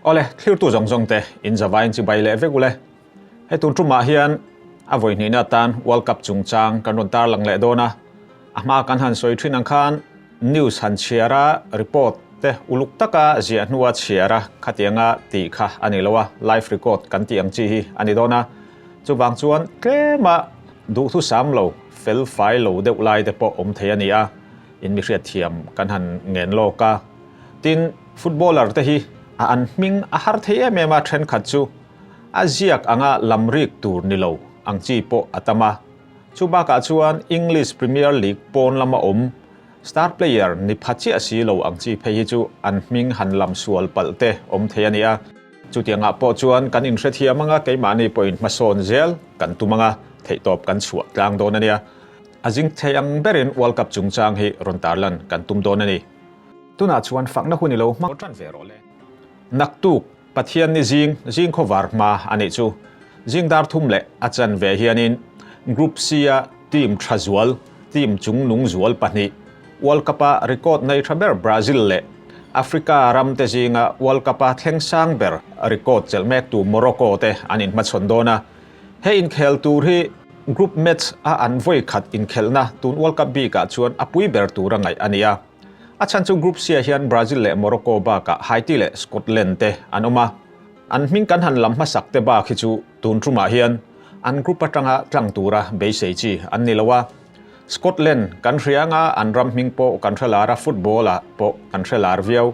Awle, thlirtu zawng zawng te in zavaiin chibai leh vek ule. Hei tun tumah hian a vawi hnihna atan World Cup chungchang kan rawn tarlang leh dawn a. A hma kan han sawi thin ang khan news han chhiar a, report te uluk taka ziah hnua chhiar a khatianga tih kha a ni lo a, live record kan tih ang chi hi a ni dawn a. Chuvang chuan tlema duhthusam lo, fel fai lo deuh lai te pawh awm thei a ni a, in mi hriatthiam kan han ngen lawk a. Tin, footballer te hi a an hming a har thei em em a, thenkhat chu a ziak anga lam rik tur ni lo ang chi pawh a tam a. Chu bakah chuan English Premier League pawn lama awm star player ni pha chiah si lo ang chi phei hi chu an hming han lam sual palh te awm thei a ni a. Chutiangah pawh chuan kan inhrethiam anga keimahni pawhin hmasawn zel kan tum anga theihtawp kan chhuah tlang dawn a nia. A zing thei ang berin World Cup chungchang hi rawn tarlan kan tum dawn a ni. Tunah chuan fakna hun i lo hmang tan ve rawh le. Naktuk, Pathian ni zing, zing khawvar hma a nih chu. Zing dar thum leh a chan ve hianin Group C-a team tha zual, team chungnung zual pahnih, World Cup-a record nei tha ber Brazil leh Africa ram te zinga World Cup-a thleng sang ber record chelh mektu Morocco te an inhmachhawn dawn a. He inkhel tur hi group match a an vawi khat inkhelhna tun World Cup bikah chuan a pui ber tura ngaih a ni a. A chhan chu Group C-ah hian Brazil leh Morocco bakah Haiti leh Scotland te an awm a. An hming kan han lam hmasak te bak hi chu tun tumah hian an group atanga tlang tura beisei chi an ni lo a. Scotland kan hria anga an ram hming pawh kan hre lar a, football-ah pawh kan hre lar viau.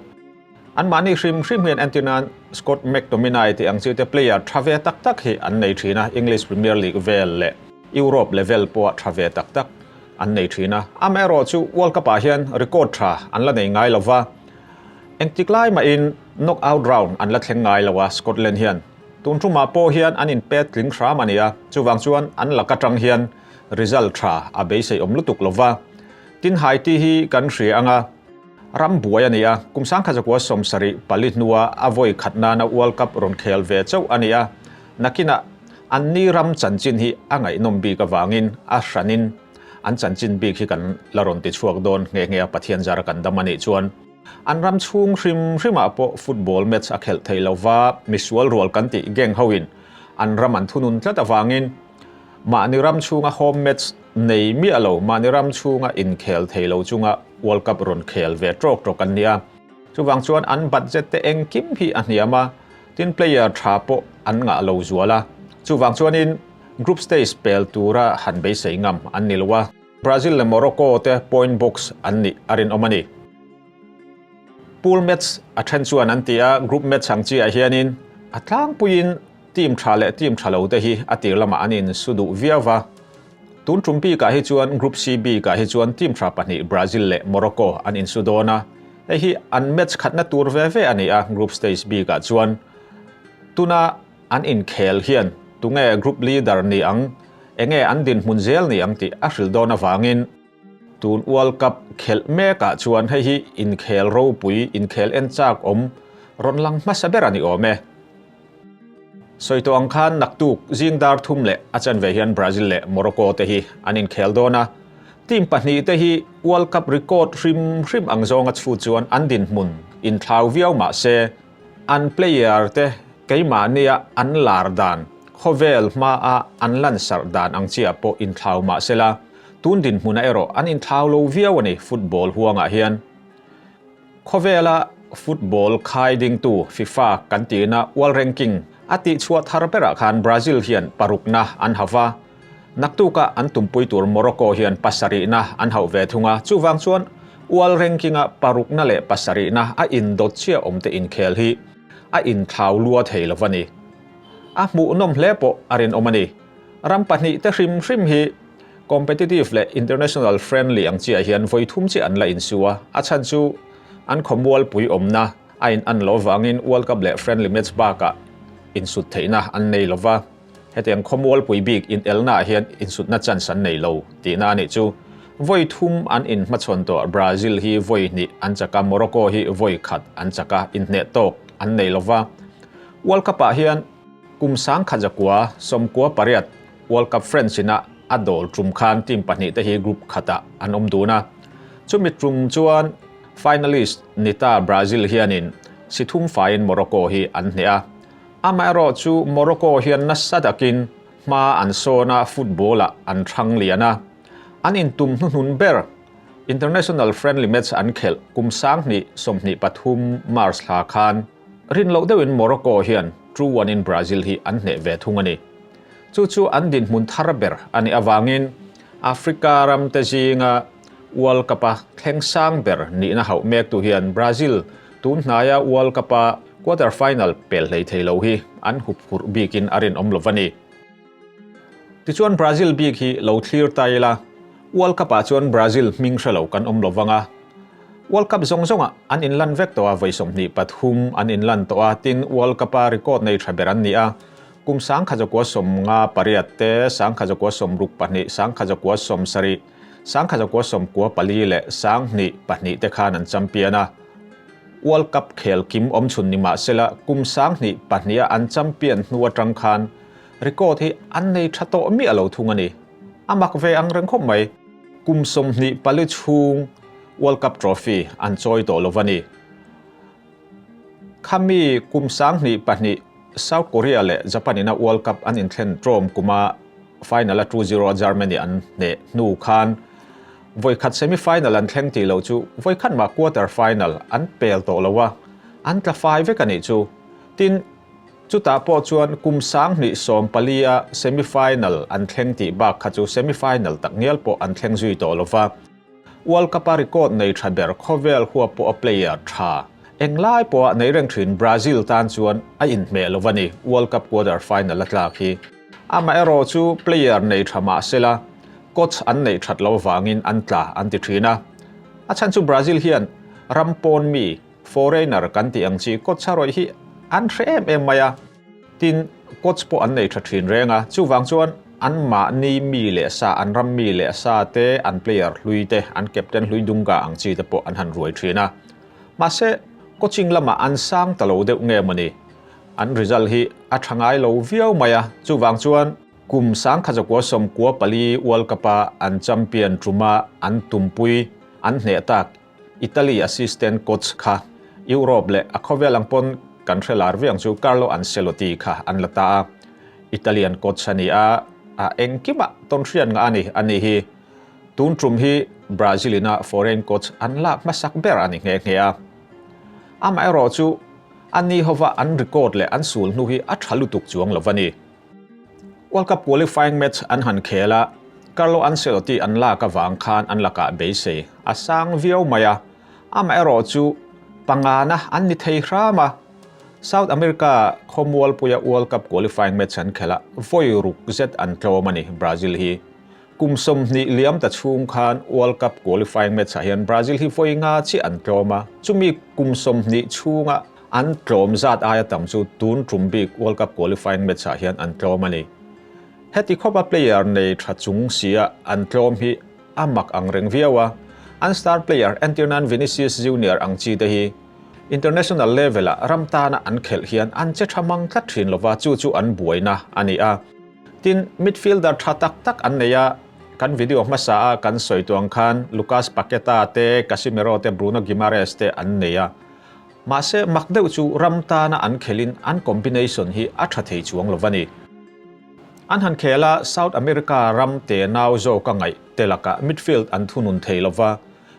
Anmahni hrim hrim hian entir nan Scott McTominay tih ang chi te player tha ve tak tak hi an nei thin a, English Premier League vel leh Europe level pawha tha ve tak tak an nei thin a. Amaherawhchu World Cup ah hian record tha an la nei ngai lo va, engtik lai mahin knock out round an la thleng ngai lo a Scotland hian. Tun tumah pawh hian an inpet tling hram a ni a, chuvang chuan an lak atang hian result tha a beisei awm lutuk lo va. Tin Haiti hi kan hria ang a. Ram buai a ni a, kum 1974 hnua a vawi khat nana World Cup rawn khel ve chauh a ni a, nakinah anni ram chanchin hi a ngaihnawm bik avangin a hranin an chanchin bik hi kan la rawn ti chhuak dawn nghe nghe a, Pathian zara kan dam a nih chuan an ram chhung hrim hrimah pawh football match a khelh thei lo va, misual rual kan tih gang hoin an ram an thunun tlat avangin Mahni ram chhunga home match nei miah lo, mahni ram chhunga inkhel thei lo chunga World Cup rawn khel ve tawk tawk an ni a. Chuvang chuan an budget te engkim hi a hniam a, tin player tha pawh an ngah lo zual a. Chuvang chuanin group stage pel tura han beisei ngam an ni lo a. Brazil leh Morocco te point box an nih a rinawm a ni. Pool match a then chuan an ti a, group match ang chiah hianin a tlangpuiin Team tha leh team tha lo te hi a tir lamah an insu duh viau va. Tun tum bikah hi chuan Group C bikah hi chuan team tha pahnih Brazil leh Morocco an insu dawn a. Hei hi an match khatna tur ve ve a ni a, group stage bikah chuan tuna an inkhel hian tunge group leader ni ang, enge an dinhmun zel ni ang tih a hrilh dawn avangin, Tun World Cup khelh mekah chuan hei hi inkhel ropui, inkhel en chak awm rawn lang hmasa ber a ni awm e. Sawi tawh ang khan naktuk zing dar thum leh a chanve hian Brazil leh Morocco te hi an inkhel dawn a. Team pahnih te hi World Cup record hrim hrim ang zawnga chhu chuan an dinhmun inthlau viau mah se, An player te keimahnia an lar dan, khawvel hmaa an lansarh dan ang chiah pawh inthlau mah sela, tun dinhmunah erawh an inthlau lo viau a ni football huangah hian. Khawvela football khai dingtu FIFA kan tihna world ranking a tihchhuah thar berah khan Brazil hian parukna an hauh va, Naktukah an tumpui tur Morocco hian pasarihna an hauh ve thung a, chuvang chuan World Ranking-a parukna leh pasarihna a indawt chiah awmte inkhel hi a inthlau lua thei lo va ni. A hmuhnawm hle pawh a rinawm a ni. Ram pahnihte hrim hrim hi competitive leh international friendly ang chiah hian vawi thum chiah an la insu a, a chhan chu an khawmualpui awmna a in an loh vangin World Cup leh friendly match bakah insut theihna an nei lo va. Hetiang khawmualpui bik inelnaah hian insutna chance an nei lo tihna a nih chu. Vawi thum an inhmachhawn tawh, Brazil hi vawi hnih an chak a, Morocco hi vawi khat an chak a, inhneh tawk an nei lo va. World Cup-ah hian kum 1998 World Cup France ina a dawl tum khan team pahnih te hi group khatah an awm dun a. Chumi tum chuan finalist ni ta Brazil hianin. Si thum faiin Morocco hi an hneh a. Amaherawhchu Morocco hian nasa takin hma an sawn a, football-ah an thang lian a. An intum hnuhnun ber international friendly match an khelh kum 2023 March thla khan rin loh deuhin Morocco hian two one in Brazil hi an hneh ve thung a ni. Chu chu an dinhmun thar ber a nih avangin Africa ramte zinga World Cup-a thleng sang ber nihna hauh mektu hian Brazil tun hnaia World Cup-a quarter final pel hlei thei lo hi an hup hurh bikin a rinawm lo va ni. Tichuan Brazil bik hi lo thlir ta ila, World Cup-ah chuan Brazil hming hre lo kan awm lo vang a. World Cup zawng zawngah an inlan vek tawh a, vawi 23 an inlan tawh a, tin World Cup-a record nei tha ber an ni a. Kum 1958 te, 1962, 1970, 1994 leh 2002 te khan an champion a. World Cup khel kim awm chhun ni mah sela kum 2002 a an champion hnu atang khan record hi an nei tha tawh miah lo thung a ni. A mak ve ang reng khawp mai. Kum 24 chhung World Cup trophy an chawi tawh lo va ni. Khami kum 2002 South Korea leh Japan ina World Cup an inthlen tlawm kuma final a 2-0 a Germany an hneh hnu khan vawikhat semi-final an thleng tih loh chu vawikhat mah quarter final an pel tawh lo a, an tla fai vek a nih chu. Tin, chutah pawh chuan kum 2014 a semi-final an thleng tih bak kha chu semi-final tak ngial pawh an thleng zui tawh lo va. World Cup-a record nei tha ber khawvel huap pawh a player tha englai pawha nei reng thin Brazil tan chuan a inhmeh lo a ni World Cup quarter final a tlak hi. Amaherawh chu player nei tha mah sela coach an neih that lo vangin an tla an ti thin a. A chhan chu Brazil hian ram pawn mi, foreigner kan tih ang chi coach a rawih hi an hre em em mai a. Tin, coach pawh an nei tha thin reng a, chuvang chuan an mahni mi leh sa, an ram mi leh sa te, an player hlui te, an captain hlui Dunga ang chi te pawh an han ruai thin a. Mahse, coaching lamah an sang ta lo deuh nge mawni? An result hi a tha ngai lo viau mai a, chuvang chuan kum 1994 World Cup-a an champion tuma an tumpui an hneh tak Italy assistant coach kha Europe leh a khawvel ang pawn kan hre lar viang chu Carlo Ancelotti kha an la ta a. Italian coach a ni a, a engkimah tawnhriat ngah a ni a ni hi. Tun tum hi Brazil ina foreign coach an lak hmasak ber a ni nghe nghe a. Amaherawh chu a ni hova an record leh an sul hnu hi a tha lutuk chuang lo a ni. World Cup qualifying match an han khel a, Carlo Ancelotti an lak avang khan an lakah beisei a sang viau mai a, amaherawh chu pangana an ni thei hram a. South America khawmualpuia World Cup qualifying match an khelh a, vawi ruk zet an tlawm a ni Brazil hi. Kum 20 liam ta chhung khan World Cup qualifying match ah hian Brazil hi vawi nga chiah an tlawm a, chumi kum 20 chhunga an tlawm zat aia tam chu tun tum bik World Cup qualifying match ah hian an tlawm a ni. Heti khawpa player nei tha chung sia an tlawm hi a mak ang reng viau a, an star player entirnan Vinicius Junior ang chi te hi international level ah ram tana an khelh hian an che tha mang tlat thin lova chu chu an buaina a ni a. Tin, midfielder tha tak tak an nei a, kan video hmasa a kan sawi tuang khan Lucas Paqueta te, Casemiro te, Bruno Guimaraes te an nei a. Mahse, mak deuh chu ram tana an khelhin an combination hi a tha thei chuang lo va ni. An han khel a, South America ram te nau zawk a ngaih te lakah midfield an thunun thei lo va,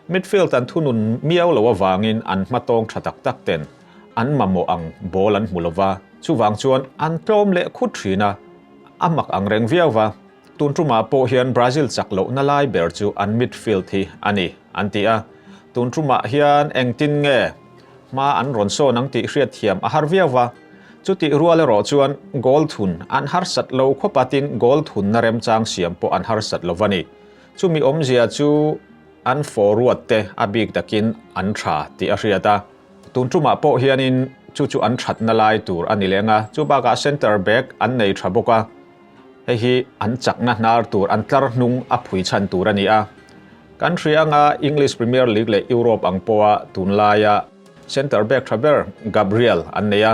midfield an thunun miau lo avangin an hmatawng tha tak tak ten an mamawh ang ball an hmu lo va, chuvang chuan an tlawm leh khut thin a, a mak ang reng viau va. Tun tumah pawh hian Brazil chak lohna lai ber chu an midfield hi a ni, an ti a. Tun tumah hian engtin nge hma an rawn sawn ang tih hriatthiam a har viau va. Chutih rual erawh chuan goal thun an harsat lo khawp a, tin goal thunna remchang siam pawh an harsat lo va ni. Chumi awmzia chu an forward te a bik takin an tha tih a hriat a. Tun tumah pawh hianin chu chu an thatna lai tur a ni leng a, chu bakah centre back an nei tha bawk a, hei hi an chakna hnar tur, an tlar hnung a phui chhan tur a ni a. Kan hria anga English Premier League leh Europe ang pawha tunlaia centre back tha ber Gabriel an nei a,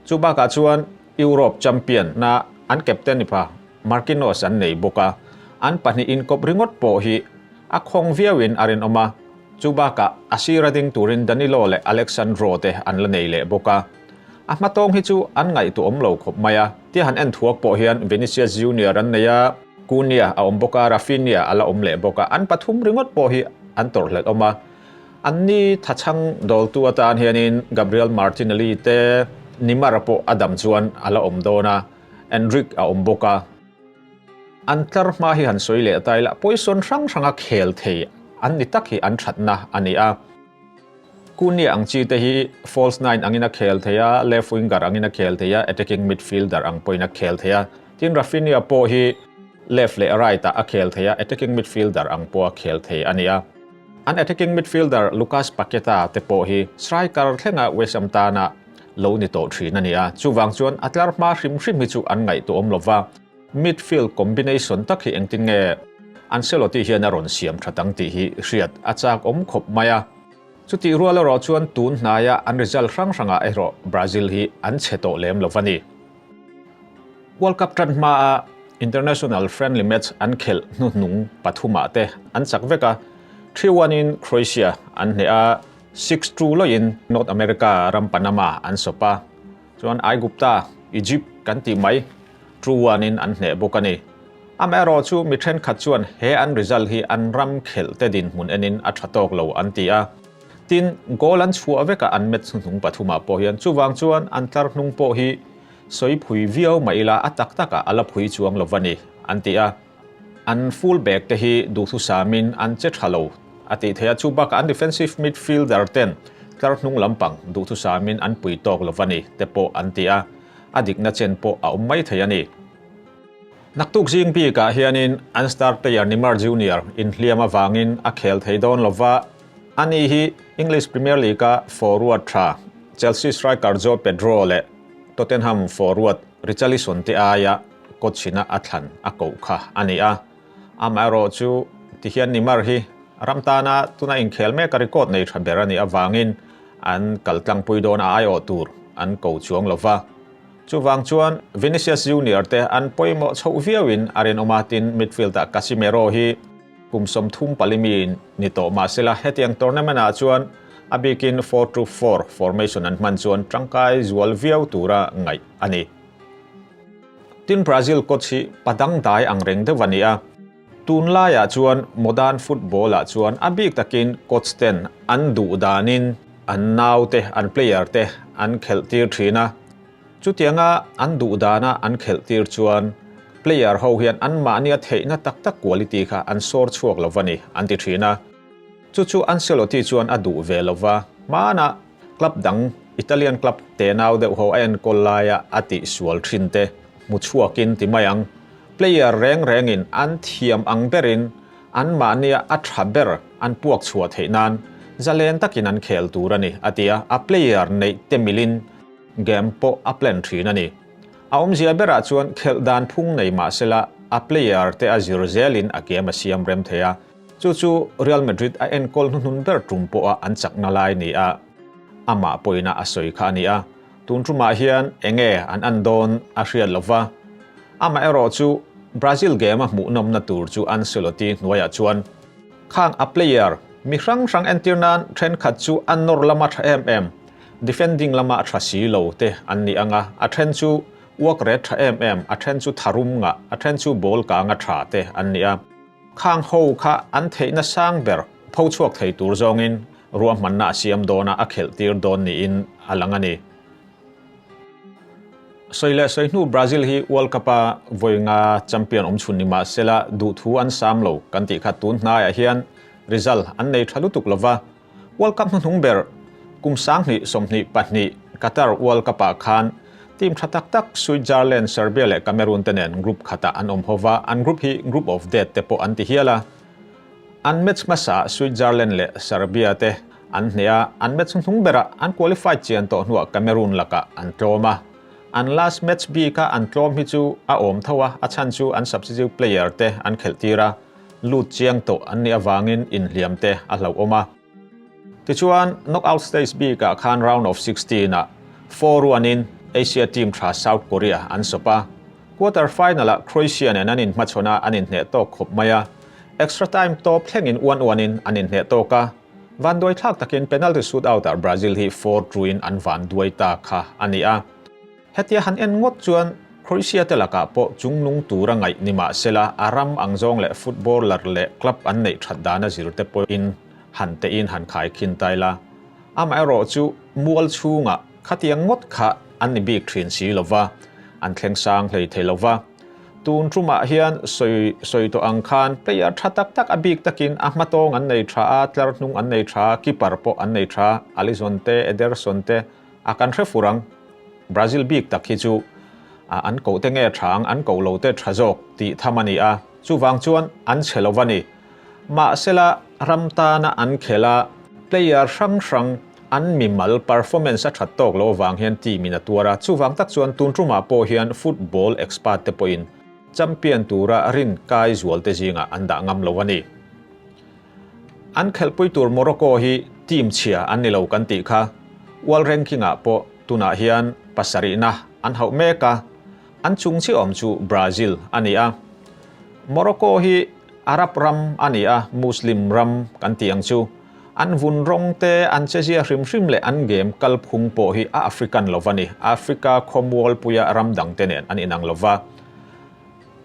chu bakah chuan Europe champion na an captain ni pha Marquinhos an nei bawk a, an pahnih inkawp ringawt pawh hi a khawng viauin a rinawm a. Chu bakah a sira ding turin Danilo leh Alex Sandro te an la nei leh bawk a. A hmatawng hi chu an ngaihtuahawm lo khawp mai a, tia han en thuak pawh hian Vinicius Junior an nei a, Cunha a awm bawk a, Raphinha a la awm leh bawk a, an pathum ringawt pawh hi an tawrhhlelh awm a. Anni thachhang dawltu atan hianin Gabriel Martinelli te Neymar pawh a dam chuan a la awm dawn a, Endrick a awm bawk a. An tlar hma hi han sawi leh ta ila, poison hrang hranga khel thei an ni tak hi an thatna a ni a. Cunha ang chi te hi false nine angin a khel thei a, left winger angin a khel thei a, attacking midfielder ang pawhin a khel thei a. Tin, Raphinha pawh hi left leh right ah a khel thei a, attacking midfielder ang pawh a khel thei a ni a. An attacking midfielder Lucas Paqueta te pawh hi striker thlenga West Ham tana lo ni tawh thin a ni a, chuvang chuan a tlar hma hrim hrim hi chu an ngaihtuahawm lo va, midfield combination tak hi engtin nge Ancelotti hian a rawn siam that ang tih hi hriat a chak awm khawp mai a. Chutih rual erawh chuan tun hnaia an result hrang hrangah erawh Brazil hi an chhe tawh lem lo va ni. World Cup tan hmaa international friendly match an khelh hnuhnung pathumah te an chak vek a, 3-1 in Croatia an hneh a, 6-2 loin North America ram Panama an sawp a, chuan Aigupta, Egypt, kan tih mai 2-1 in an hneh bawk a ni. Amaherawh chu mi thenkhat chuan he an result hi an ram khelh te dinhmun enin a tha tawk lo an ti a. Tin, goal an chhuah vekah an match hnuhnung pathumah pawh hian chuvang chuan an tlar hnung pawh hi sawi phui viau mah ila a tak takah a la phui chuang lo va ni an ti a. An full back te hi duhthusamin an che tha lo a tih theih a, chu bakah an defensive midfielder ten tlar hnung lampang duhthusamin an pui tawk lo va ni te pawh an ti a, a dikna chen pawh a awm mai thei a ni. Naktuk zing bikah hianin an star player Neymar Junior inhliam avangin a khel thei dawn lo va, ani hi English Premier League-a forward tha Chelsea striker Joao Pedro leh Tottenham forward Richarlison te aia kawtchhina a thlan a koh kha a ni a. Amaherawh chu tihian Neymar hi ram tana tuna inkhel mek a record nei tha ber a nih avangin an kal tlangpui dawn a aiawh tur an ko chuang lo va. Chuvang chuan Vinicius Junior te an pawimawh chhoh viauin a rinawm a, tin midfield-ah Casemiro hi kum 34 mi ni tawh mah sela hetiang tournament-ah chuan a bikin 4-2-4 formation an hman chuan tangkai zual viau tura ngaih a ni. Tin Brazil coach hi pa dangdai ang reng deuh a ni a, tunlaiah chuan modern football-ah chuan a bik takin coach ten an duh danin an naute, an player te an khelh tir thin a, chutianga an duh dana an khelh tir chuan player ho hian anmahnia theihna tak tak quality kha an sawr chhuak lo va ni an ti thin a, chu chu Ancelotti chuan a duh ve lo va, hmanah Club dang, Italian club tenau deuh ho a enkawl laia a tihsual thin te hmu chhuakin ti mai ang. Player reng rengin an thiam ang berin anmahnia a tha ber an puak chhuah theih nan zalen takin an khel tur a ni, a ti a, a player neih te milin game pawh a plan thin a ni. A awmzia berah chuan khelh dan phung nei mah sela a player te a zir zelin a game a siam rem thei a. Chu chu Real Madrid a enkawl hnuhnun ber tum pawha an chakna lai ni a, amah pawhina a sawi kha a ni a, tun tumah hian enge an an dawn a hriat lo va. Amaherawh chu Brazil game a hmuhnawmna tur chu Ancelotti hnuaiah chuan khang a player mi hrang hrang entir nan thenkhat chu a nawr lama tha em em, defending lama tha si lo te an ni ang a, a then chu work rate tha em em, a then chu tharum ngah, a then chu ball kanga tha te an ni a. Khang ho kha an theihna sang ber pho chhuak thei tur zawngin ruahmanna a siam dawn a, a khelh tir dawn niin a lang a ni. Sawi leh sawi hnu Brazil hi World Cup-a vawi nga champion awm chhun ni mah sela duhthu an sam lo kan tih kha tun hnaiah hian result an nei tha lutuk lova, World Cup hnuhnung ber kum 2022 Qatar World Cup-ah khan team tha tak tak Switzerland, Serbia leh Cameroon te nen group khatah an awm ho va, an group hi Group of Death te pawh an ti hial a. An match hmasaah Switzerland leh Serbia te an hneh a, an match hnuhnung berah an qualified chian tawh hnuah Cameroon lakah an tlawm a. An last match bika an tlawm hi chu a awm tho a, a chhan chu an substitute player te an khelh tir a. Lut chiang tawh an nih avangin inhliam te a hlauhawm a. Tichuan, knockout stage bikah khan round of 16 ah 4-1 in Asia team tha South Korea an sawp a. Quarter final ah Croatia nen an inhmachhawn a, an inhneh tawk khawp mai a. Extra time tawp thlengin 1-1 in an inhneh tawk a. Vanduai thlak takin penalty shootout-ah Brazil hi 4-2 in an vanduai ta kha a ni a. Hetia han en ngawt chuan Croatia te lakah pawh chungnung tura ngaih ni mah sela a ram ang zawng leh footballer leh club an neih that dana zir te pawhin han tein han khaikhin ta ila. Amaherawh chu mual chhungah khatiang ngawt kha an ni bik thin si lova, an thleng sang hlei thei lova. Tun tumah hian sawi sawi tawh ang khan player tha tak tak a bik takin a hmatawng an nei tha a, tlar hnung an nei tha a, keeper pawh an nei tha a, Alisson te, Ederson te a kan hre fur ang. Brazil bik tak hi chu an koh te nge tha ang, an koh lo te tha zawk tih tham a ni a, chuvang chuan an chhe lo va ni. Mahsela ram tana an khelh a, player hrang hrang an mimal performance a that tawk loh avang hian team in a tuar a, chuvang tak chuan tun tumah pawh hian football expert te pawhin champion tura rin kai zual te zingah an dah ngam lo a ni. An khelhpui tur Morocco hi team chhia an ni lo kan tih kha world ranking ah pawh tunah hian pasarihna an hauh mek a, An chung chiah awm chu Brazil a ni a. Morocco hi Arab ram a ni a, Muslim ram kan tih ang chu. An vun rawng te, an chezia hrim hrim leh an game kalphung pawh hi a African lo va ni. Africa khawmualpuia ram dangte nen an inang lo va.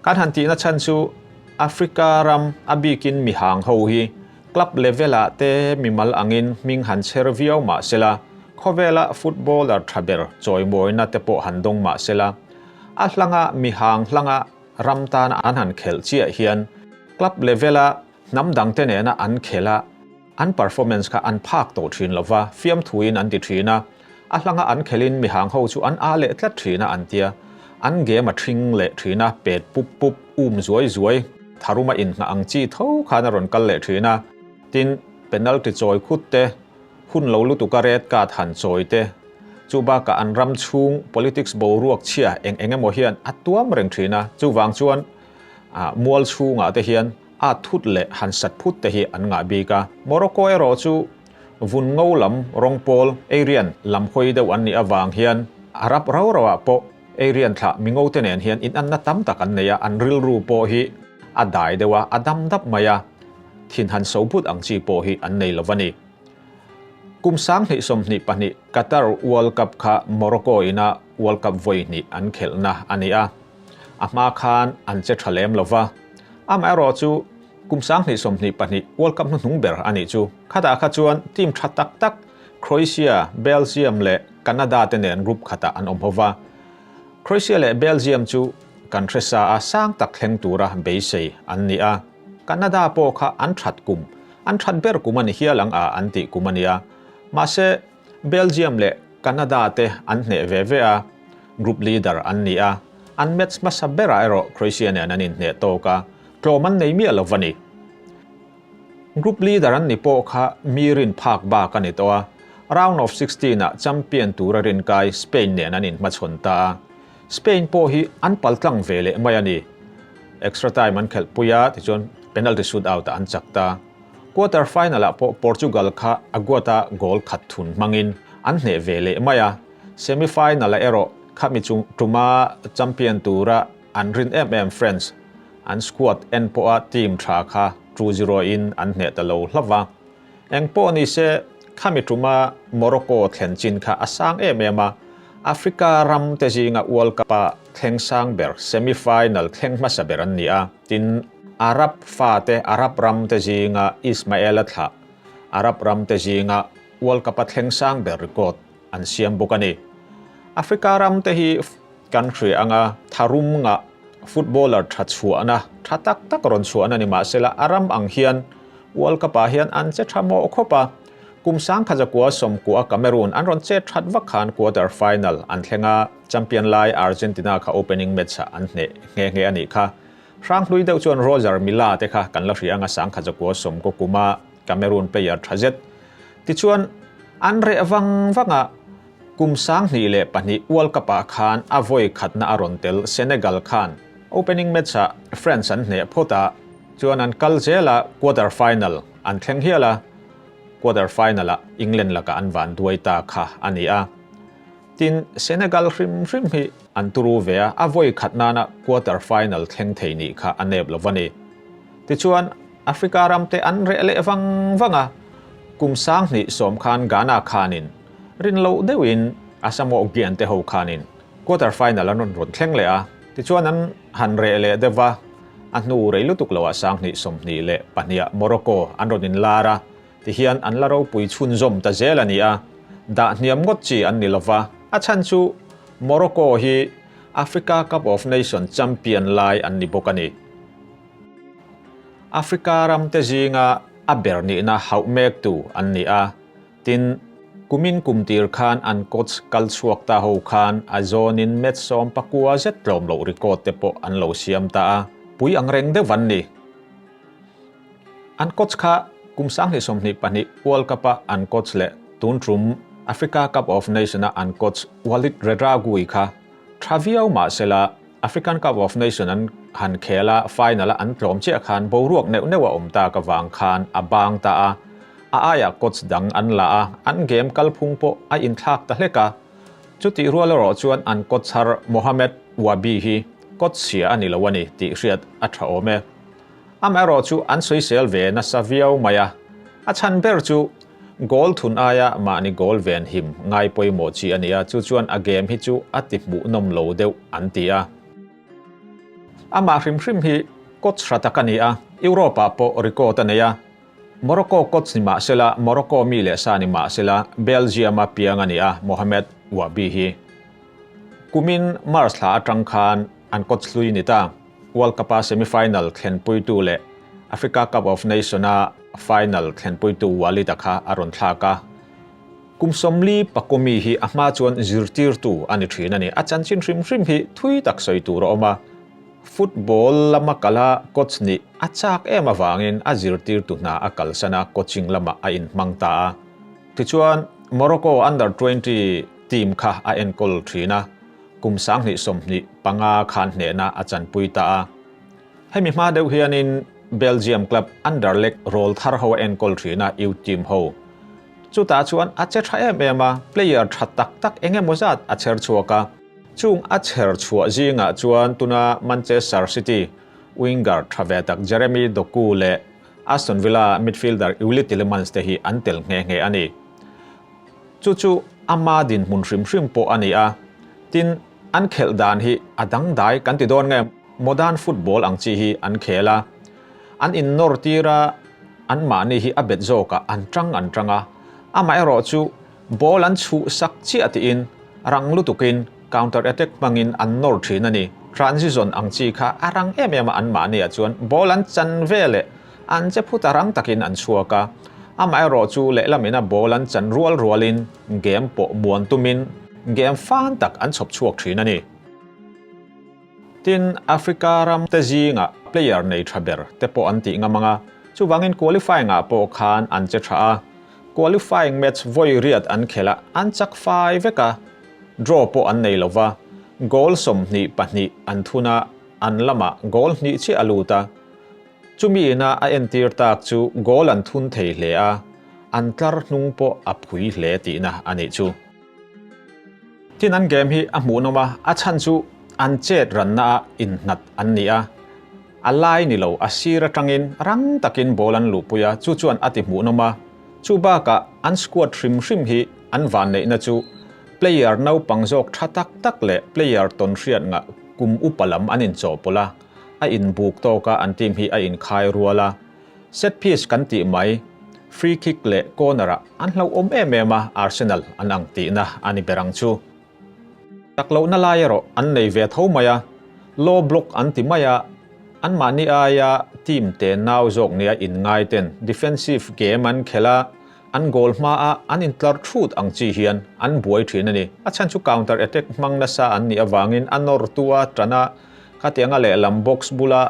Kan han tihna chhan chu Africa ram a bikin mihang ho hi club level ah te mimal angin hming han chher viau mah sela, khawvela footballer tha ber chawimawina te pawh han dawng mah sela, a hlanga mihang hlanga ram tan an han khelh chiah hian club level a hnam dang te nena an khelh a an performance kha an phak tawh thin lova, fiamthuin an ti thin a, a hlanga an khelhin mihang ho chu an a leh tlat thin a an tia, an game a thing leh thin a, pet pup pup, um zuai zuai, tharuma inhnah ang chi tho khan a rawn kal leh thin a, tin penalty chawi khut te, hun lo lutuka red card han chawi te, chu bakah an ram chhung politics boruak chhia eng eng emaw hian a tuam reng thin a, chuvang chuan mual chhungah te hian a thut leh han sat phut te hi an ngah bik a. Morocco erawh chu vun ngo lam rawng pawl Aryan lam hawi deuh an nih avang hian Arab rau rauah pawh Aryan thlah mingo te nen hian inanna tam tak an nei a, an rilru pawh hi a dai deuh a, a dam dap mai a, thin han so but ang chi pawh hi an nei lo va ni. Kum 2022 Qatar World Cup kha Morocco ina World Cup vawi hnih an khelhna a ni a. A hma khan an che tha lem lo va. Amaherawh chu kum 2022 World Cup hnuhnung ber a nih chu. Khatah kha chuan team tha tak tak Croatia, Belgium leh Canada te nen group khatah an awm ho va. Croatia leh Belgium chu kan hre sa a sang tak thleng tura beisei an ni a. Canada pawh kha an that kum, an that ber kum a ni hial ang a an tih kum a nia. Mahse Belgium leh Canada te an hneh ve ve a, group leader an ni a, an match hmasa berah erawh Croatia nen an inhneh tawk a, tlawm an nei miah lo va ni. Group leader an ni pawh kha mi rin phak bak a ni tawh a, round of 16 ah champion tura rinkai Spain nen an inhmachhawn ta a, Spain pawh hi an paltlang ve leh mai a ni. Extra time an khelhpui a, tichuan penalty shootout ah an chak ta. Quarter final ah pawh Portugal kha Aguata goal khat thun hmangin an hneh ve leh mai a, semi final ah erawh khami chung tuma champion tura an rin em em France an squad en pawha team tha kha 2-0 in an hneh ta lo hlauh va. Eng pawh ni se khami tuma Morocco thlen chin kha a sang em em a, Africa ram te zinga World Cup a thleng sang ber semi final thleng hmasa ber an ni a, tin Arab fate Arab ram te zinga Ismael-a thlah Arab ram te zinga World Cup-a thleng sang ber record an siam bawk a ni. Africa ram te hi kan hria anga tharum ngah footballer tha chhuahna tha tak tak rawn chhuahna ni mahsela a ram ang hian World Cup-ah hian an che tha mawh khawp a. Kum 1990 a Cameroon an rawn chet that vak khan quarter final an thleng a, champion lai Argentina kha opening match-ah an hneh nghe nghe a nih kha. Hranghlui deuh chuan Roger Milla te kha kan la hria anga 1990 kuma Cameroon player tha zet. Tichuan, an reh vang vang a, kum 2002 World Cup ah khan a vawi khatna a rawn tel Senegal khan opening match ah France an hneh phawt a, chuan an kal zel a quarter final an thleng hial a, quarter final ah England lakah an van duai ta kha a ni a. Tin, Senegal hrim hrim hi an turu ve a, a vawi khat nana quarter final thleng thei nih kha a nep lo va ni. Tichuan, Africa ram te an reh leh vang vang a. Kum 2010 khan Ghana khanin rin loh deuhin Asamoah Gyan te ho khanin quarter final an rawn rawn thleng leh a, tichuan an han reh leh deuh va, a hnu rei lutuk loah 2022 ah Morocco an rawn inlar a, tihian an la ropui chhunzawm ta zel a ni a, dah hniam ngawt chi an ni lova, a chhan chu Morocco hi Africa Cup of Nation champion lai an ni bawk a ni. Africa ram te zinga a ber nihna hauh mektu an ni a, tin, kumin kum tir khan an coach kal chhuak ta ho khan a zawnin match 19 zet tlawm loh record te pawh an lo siam ta a, pui ang reng deuh an ni. An coach kha kum 2022 World Cup-a an coach leh tun tum Africa Cup of Nation-a an coach Walid Regragui kha tha viau mah sela, African Cup of Nation an han khel a, final a an tlawm chiah khan boruak neuh neuh a awm tak avang khan a bang ta a, a aiah coach dang an la a, an game kalphung pawh a inthlak ta hlek a. Chutih rual erawh chuan an coach thar Mohamed Ouahbi hi coach chhia a ni lo a ni tih hriat a tha awm e. Amaherawh chu an sawisel ve nasa viau mai a, a chhan ber chu Goal thun aia mahni goal ven him ngai pawimawh chi a ni a, chu chuan a game hi chu a ti hmuhnawm lo deuh an ti a. Amah hrim hrim hi coach hra tak a ni a, Europe ah pawh record a nei a. Morocco coach ni mah sela, Morocco mi leh sa ni mah sela, Belgium a piang a ni a, Mohamed Ouahbi hi. Kumin March thla atang khan an coach hlui ni ta. World Cup-a semi-final thlenpuitu leh Africa Cup of Nation-a final thlenpuitu Walid-a kha a rawn thlak a. Kum 40 Pakomi hi a hma chuan zirtirtu a ni thin a ni. A chanchin hrim hrim hi thui tak sawi tur a awm a. Football lama kala coach nih a chak em avangin a zirtirtu hna a kalsan a, coaching lamah a inhmang ta a. Tichuan, Morocco Under 20 team kha a enkawl thin a. Kum 2025 khan hnehna a chanpui ta a. Hemi hma deuh hianin Belgium club Anderlecht rawl thar ho a enkawl thin a, youth team ho. Chutah chuan a che tha em em a, player tha tak tak eng emaw zat a chher chhuak a. Chung a chher chhuah zingah chuan tuna Manchester City winger tha ve tak Jeremy Doku leh Aston Villa midfielder Youri Tielemans te hi an tel nghe nghe a ni. Chu chu ama dinhmun hrim hrim pawh a ni a, tin, an khelh dan hi a dangdai kan ti dawn nge, modern football ang chi hi an khel a, an innawr tir a, anmahni hi a bet zawkah an tang an tang a, amaherawh chu ball an chhuh sak chiah tiin rang lutukin counter attack hmangin an nawr thin a ni. Transition ang chi kha a rang em em a anmahniah chuan ball an chan veleh An che phut a rang takin an chhuak a, amaherawh chu lehlamina ball an chan rual rualin game pawh muan tumin game fan tak an chhawp chhuak thin a ni. Tin, Africa ram te zingah player nei tha ber te pawh an tih ngam ang a, chuvangin qualifying ah pawh khan an che tha a, qualifying match vawi riat an khelh a, an chak fai vek a, draw pawh an nei lova, goal 22 an thun a, an lamah goal hnih chiah a lut a. Chumi ina a entir tak chu goal an thun thei hle a, an tlar hnung pawh a phui hle tihna a nih chu. Tin an game hi a hmuhnawm a, a chhan chu an chet ranna a inhnat an ni a, a lai ni lo a sir atangin rang takin ball an luhpui a, chu chuan a ti hmuhnawm a. Chu bakah an squad hrim hrim hi an vanneihna chu player naupang zawk tha tak tak leh player tawnhriat ngah kum upa lam an inchawhpawlh a, a inbuk tawk a, an team hi a inkhai rual a. Set piece kan tih mai, free kick leh corner ah an hlauhawm em em a, Arsenal an ang tihna a ni ber ang chu. Tak lohna lai erawh an nei ve tho mai a, low block an ti mai a, anmahni aia team te nau zawk nia inngai ten defensive game an khelh a, An goal hmaa an intlar thut ang chi hian an buai thin a ni. A chhan chu counter attack hmang nasa an nih avangin a nawrtu a tan a, khatianga lehlam box bula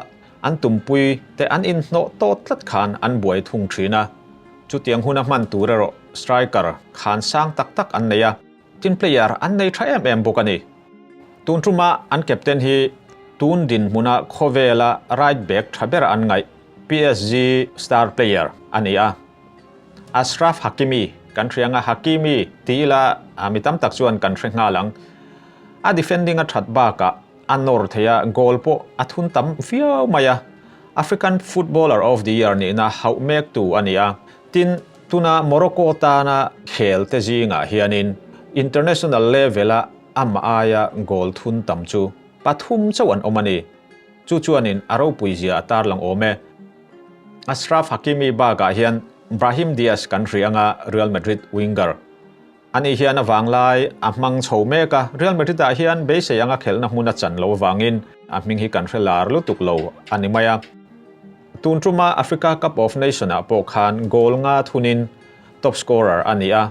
an tumpui te an inhnawh tawt tlat khan an buai thung thin a. Chutiang huna hman tur erawh striker khan sang tak tak an nei a, tin player an nei tha em em bawk a ni. Tun tuma an captain hi tun dinhmuna khawvela right back tha ber an ngaih PSG star player a ni a. Achraf Hakimi kan hria anga Hakimi ti ila mi tam tak chuan kan hre nghal ang. A defending a that bakah a nawr thei a, goal pawh a thun tam viau mai a. African Footballer of the Year nihna hauh mektu a ni a. Tin, Tuna Morocco tana khel te zingah hianin international level-a amah aia goal thun tam chu pathum chauh an awm a ni. Chu chuanin a ropui zia a tarlang awm e. Achraf Hakimi bakah hian Brahim Diaz kan hria anga Real Madrid winger Ani hian a vanglai a hmang chho mek a, Real Madrid-ah hian beisei anga khelhna hmun a chan lo avangin a hming hi kan hre lar lutuk lo a ni mai a. Tun tuma Africa Cup of Nation-ah pawh khan goal nga thunin top scorer a ni a.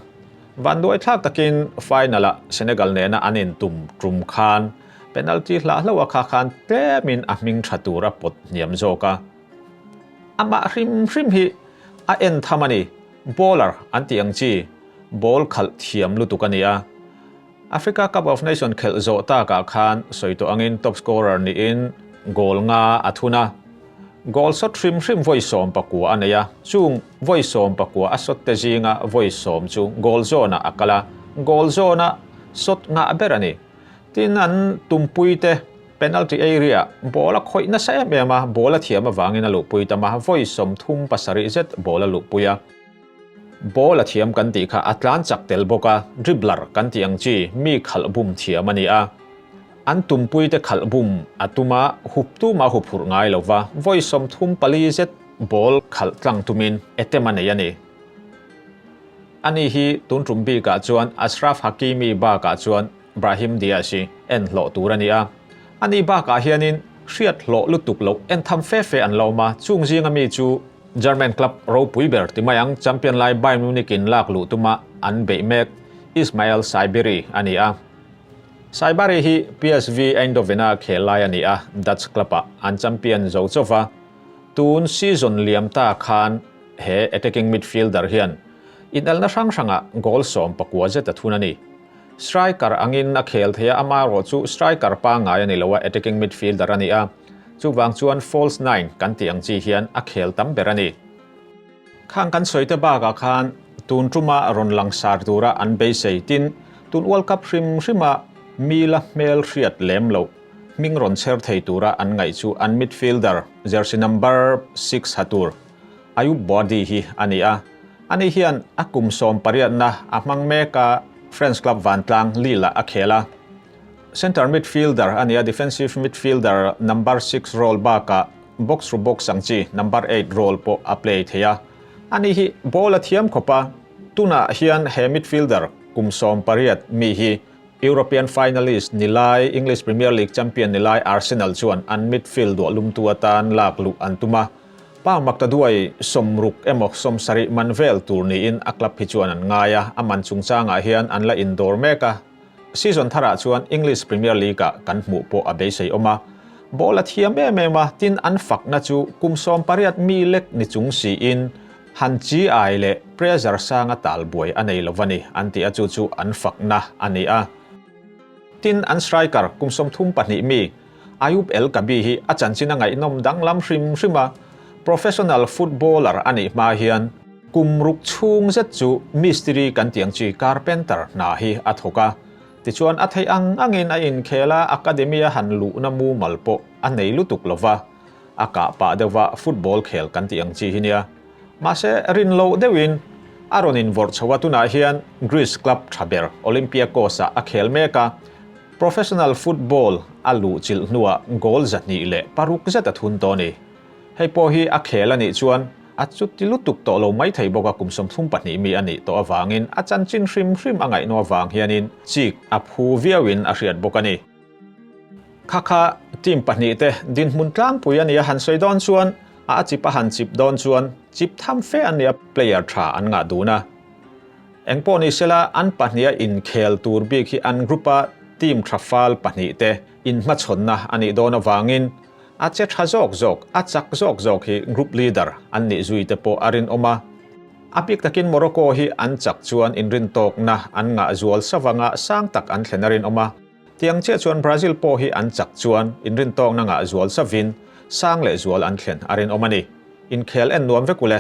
Vanduai thlak takin final-ah Senegal nena an intum tum khan penalty hlah hlauh a kha khan tlemin a hming tha tur a pawt hniam zawk a. Amah hrim hrim hi a en tham a ni. Bowler an tih ang chi ball khalh thiam lutuk a ni a. Africa Cup of Nation khelh zawh takah khan sawi tawh angin top scorer niin goal nga a thun a. Goal shot hrim hrim vawi 19 a nei a, chung vawi 19 a shot te zinga vawi sawm chu goal zawnah a kal a, goal zawna shot ngah ber a ni. Tin an tumpui te Penalty area ball a khawih nasa em em a, ball a thiam avangin a luhpui tam a, vawi 37 zet ball a luhpui a. Ball a thiam kan tih kha a tlan chak tel bawk a, dribbler kan tih ang chi mi khalh bum thiam a ni a. An tumpui te khalh bum a tum a, hup tum a huphurh ngai lo va, vawi 34 zet ball khalh tlang tumin attempt a nei a ni. Ani hi tun tum bikah chuan Achraf Hakimi bakah chuan Brahim Diaz hi en hlawh tur a ni a, ani bakah hianin hriat hlawh lutuk loh en tham fe fe an lo awm a, chung zinga mi chu German club ropui ber ti mai ang champion lai Bayern Munich in lak luh tuma an beih mek Ismael Saibiri a ni a. Saibari hi PSV Eindhoven-a khel lai a ni a, Dutch club-ah an champion zo chauh va, tun season liam ta khan he attacking midfielder hian inelna hrang hrangah goal 19 zet a thun a ni. Striker angin a khel thei a, amaherawh chu striker pangngai a ni lo a, attacking midfielder a ni a, chuvang chuan false nine kan tih ang chi hian a khel tam ber a ni. Khang kan sawi te bakah khan tun tuma rawn langsar tura an beisei tin, tun World Cup hrim hrima mi la hmel hriat lem loh hming rawn chher thei tura an ngaih chu an midfielder jersey number six ha tur Ayub Bouaddi hi a ni a, ani hian a kum 18na a hmang mek a, French club vantlang Lille-ah a khel a. Centre midfielder a ni a, defensive midfielder number six role bakah box to box ang chi number eight role pawh a play thei a. Ani hi ball a thiam khawp a, tunah hian he midfielder kum 18 mi hi European finalist ni lai English Premier League champion ni lai Arsenal chuan an midfield duah lumtu atan lak luh an tum a. Pound maktaduai 60 emaw 70 man vel tur niin a club hi chuan an ngai a, a man chungchangah hian an la indawr mek a. Season tharah chuan English Premier League-ah kan hmuh pawh a beisei awm a. Ball a thiam em em a, tin an fakna chu kum 18 mi lek ni chung siin han chi ai leh pressure sanga tal buai a nei lo va ni an ti a, chu chu an fakna a ni a. Tin an striker kum 32 mi Ayoub El Kaabi hi a chanchin a ngaihnawm danglam hrim hrim a, professional footballer a nih hma hian kum ruk chhung zet chu mistiri kan tih ang chi carpenter hna hi a thawk a. Tichuan a theih ang angin a inkhel a, academy a han luhna mumal pawh a nei lutuk lo va, a kah pah deuhva football khel kan tih ang chi hi nia. Mahse rin loh deuhin a rawn invawrh chho a, tunah hian Greece club tha ber Olympiakos-ah a khel mek a, Professional football a luh chilh hnuah goal 206 zet a thun tawh a ni. Hei pawh hi a khel a nih chuan a chuti lutuk tawh lo mai thei bawk a, kum 32 mi a nih tawh avangin a chanchin hrim hrim a ngaihnaw avang hianin chik a phu viauin a hriat bawk a ni. Kha kha team pahnih te dinhmun tlangpui a ni a, han sawi dawn chuan a chip a han chip dawn chuan chip tham fe a nia player tha an ngah dun a. Engpawh ni sela an pahniha inkhel tur bik hi an group-a team tha fal pahnih te inhmachhawnna a nih dawn avangin a che tha zawk zawk, a chak zawk zawk hi group leader an nih zui te pawh a rinawm a. A bik takin Morocco hi an chak chuan inrintawkna an ngah zual savanga sang tak an thlen a rinawm a. Tiang chiah chuan Brazil pawh hi an chak chuan inrintawkna ngah zual savin sang leh zual an thlen a rinawm a ni. Inkhel en nuam vek ule.